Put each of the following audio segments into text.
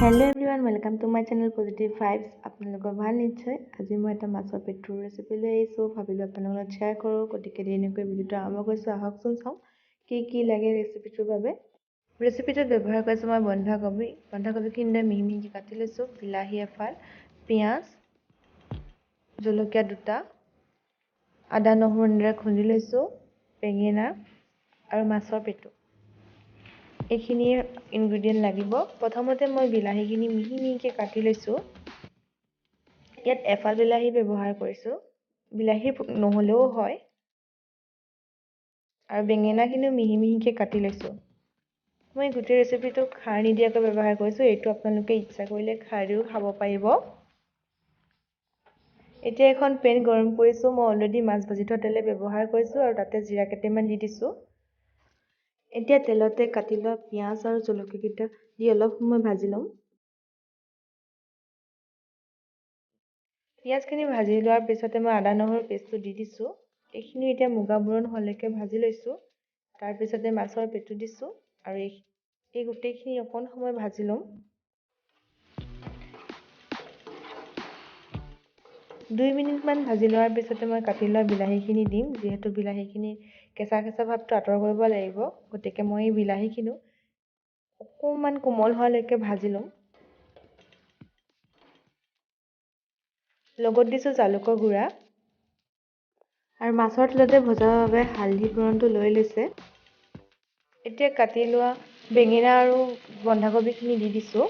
Hello everyone, welcome to my channel Positive Vibes. আপোনালোকৰ ভাল নিশ্চয়। আজি মই এটা মাছৰ পেটুৰ ৰেচিপি লৈ আহিছোঁ। ভাবিলোঁ আপোনালোকৰ লগত শ্বেয়াৰ কৰোঁ, গতিকে দেৰি নকৰি ভিডিঅ'টো আৰম্ভ কৰিছোঁ। আহকচোন চাওঁ কি কি লাগে ৰেচিপিটোৰ বাবে। ৰেচিপিটোত ব্যৱহাৰ কৰিছোঁ মই বন্ধাকবি। বন্ধাকবিখিনি মিহি মিহিকৈ কাটি লৈছোঁ, বিলাহী এফাল, পিঁয়াজ, জলকীয়া দুটা, আদা নহৰু এনেদৰে খুন্দি লৈছোঁ, বেঙেনা আৰু মাছৰ পেটু। এইখিনিয়ে ইনগ্ৰেডিয়েণ্ট লাগিব। প্ৰথমতে মই বিলাহীখিনি মিহি মিহিকৈ কাটি লৈছোঁ। ইয়াত এফাল বিলাহী ব্যৱহাৰ কৰিছোঁ, বিলাহী নহ'লেও হয়। আৰু বেঙেনাখিনিও মিহি মিহিকৈ কাটি লৈছোঁ। মই গোটেই ৰেচিপিটো খাৰ নিদিয়াকৈ ব্যৱহাৰ কৰিছোঁ। এইটো আপোনালোকে ইচ্ছা কৰিলে খাৰ দিও খাব পাৰিব। এতিয়া এখন পেন গৰম কৰিছোঁ। মই অলৰেডি মাছ ভাজি থোৱা তেলে ব্যৱহাৰ কৰিছোঁ আৰু তাতে জিৰা কেইটামান দি দিছোঁ। এতিয়া তেলতে কাটি লোৱা পিঁয়াজ আৰু জলকীয়াকেইটা দি অলপ সময় ভাজি ল'ম। পিঁয়াজখিনি ভাজি লোৱাৰ পিছতে মই আদা নহৰু পেষ্টটো দি দিছোঁ। এইখিনি এতিয়া মুগা বৰণ হোৱালৈকে ভাজি লৈছোঁ। তাৰপিছতে মাছৰ পেটু দিছোঁ আৰু এই গোটেইখিনি অকণ সময় ভাজি ল'ম। 2 মিনিটমান ভাজি লোৱাৰ পিছতে মই কাটি লোৱা বিলাহীখিনি দিম। যিহেতু বিলাহীখিনি কেঁচা কেঁচা ভাৱটো আঁতৰ কৰিব লাগিব, গতিকে মই এই বিলাহীখিনিও অকণমান কোমল হোৱালৈকে ভাজি ল'ম। লগত দিছোঁ জালুকৰ গুড়া আৰু মাছৰ তেলতে ভজাৰ বাবে হালধি ফোৰণটো লৈ লৈছে। এতিয়া কাটি লোৱা বেঙেনা আৰু বন্ধাকবিখিনি দি দিছোঁ।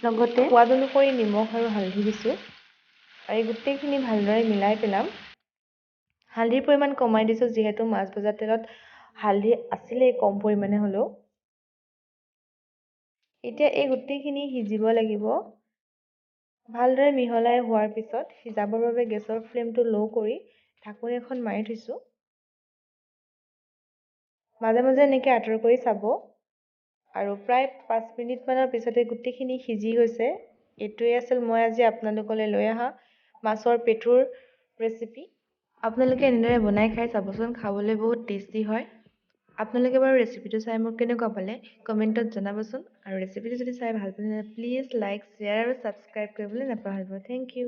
লগতে সোৱাদ অনুসৰি নিমখ আৰু হালধি দিছোঁ আৰু এই গোটেইখিনি ভালদৰে মিলাই পেলাম। হালধিৰ পৰিমাণ কমাই দিছোঁ, যিহেতু মাছ ভজা তেলত হালধি আছিলেই কম পৰিমাণে হ'লেও। এতিয়া এই গোটেইখিনি সিজিব লাগিব। ভালদৰে মিহলাই হোৱাৰ পিছত সিজাবৰ বাবে গেছৰ ফ্লেমটো ল' কৰি ঢাকনি এখন মাৰি থৈছোঁ। মাজে মাজে এনেকৈ আঁতৰ কৰি চাব। আৰু প্ৰায় 5 মিনিটমানৰ পিছতে গোটেইখিনি সিজি গৈছে। এইটোৱে আছিল মই আজি আপোনালোকলৈ লৈ অহা মাছৰ পেটুৰ ৰেচিপি। আপোনালোকে এনেদৰে বনাই খাই চাবচোন, খাবলৈ বহুত টেষ্টি হয়। আপোনালোকে বাৰু ৰেচিপিটো চাই মোক কেনেকুৱা পালে কমেণ্টত জনাবচোন। আৰু ৰেচিপিটো যদি চাই ভাল পালে প্লিজ লাইক, শ্বেয়াৰ আৰু ছাবস্ক্ৰাইব কৰিবলৈ নাপাহৰিব। Thank you.